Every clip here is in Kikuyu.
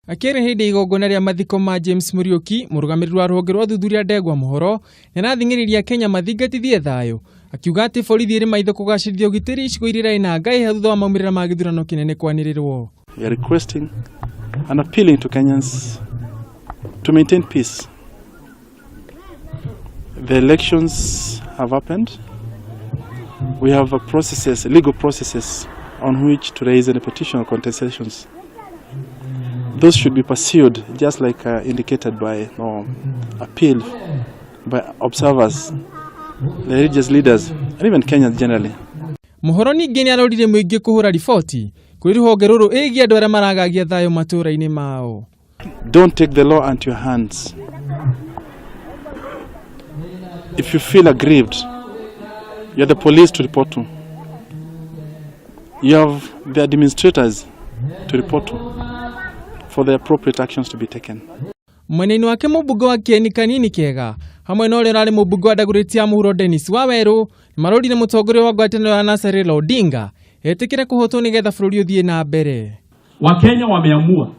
Akĩaria hĩndĩ ya igongona rĩa mathiko ma James Muriuki, mũrũgamĩrĩri wa rũhonge rwa ũthuthuria Ndegwa Mũhoro nĩarathing'ĩrĩria Akenya mathingatithie thayũ, akiuga atĩ borithi ĩrĩ maitho kũgacĩrithia ũgitĩri icigo iria irarĩ na ngaĩha thutha wa maumĩrĩra ma gĩthurano kĩnene kwanĩrĩrwo. We are requesting and appealing to Kenyans to maintain peace. The elections have happened. We have processes, legal processes on which to raise any petition or contestations. Those should be pursued just like indicated by appeal by observers, the religious leaders, and even Kenyans generally. Mũhoro ningĩ nĩaroririe mũingĩ kũhũra riboti kũrĩ rũhonge rũrũ ĩgiĩ andũ arĩa maragagia thayũ matũũra-inĩ mao. Don't take the law into your hands. If you feel aggrieved, you have the police to report to. You have the administrators to report to for the appropriate actions to be taken. Mwena-inĩ wake mũmbunge wa Kieni Kanini Kega hamwe na ũrĩa ũrarĩ mũmbunge wa Dagoretti ya Mũhuro Dennis Wawerũ nĩmarorire mũtongoria wa ngwatanĩro ya NASA Raila Odinga etĩkĩre kũhotwo nĩgetha bũrũri ũthiĩ na mbere. Wakenya wameamua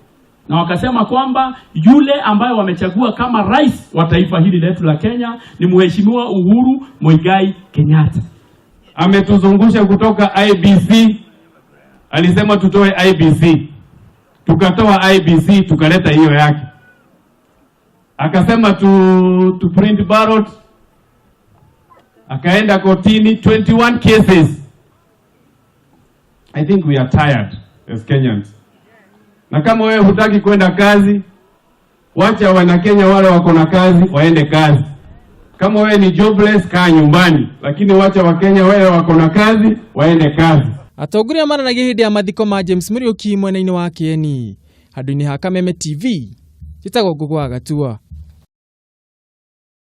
na wakasema kwamba yule ambaye wamechagua kama rais wa taifa hili letu la Kenya ni Mheshimiwa Uhuru Muigai Kenyatta. Ametuzungusha kutoka IEBC, alisema tutoe IEBC, tukatoa IEBC tukaleta hiyo yake. Akasema tu print ballot, akaenda kotini 21 cases. I think we are tired as Kenyans. Na kama wewe hutaki kwenda kazi, wacha Wanakenya wale wako na kazi waende kazi. Kama wewe ni jobless, kaa nyumbani, lakini wacha Wakenya wale wako na kazi waende kazi. Atongoria maranagia hĩndĩ ya mathiko ma James Muriuki mwena-inĩ wa Kieni. Handũ-inĩ ha Kameme TV, njĩtagwo Ngũgũ wa Gatua.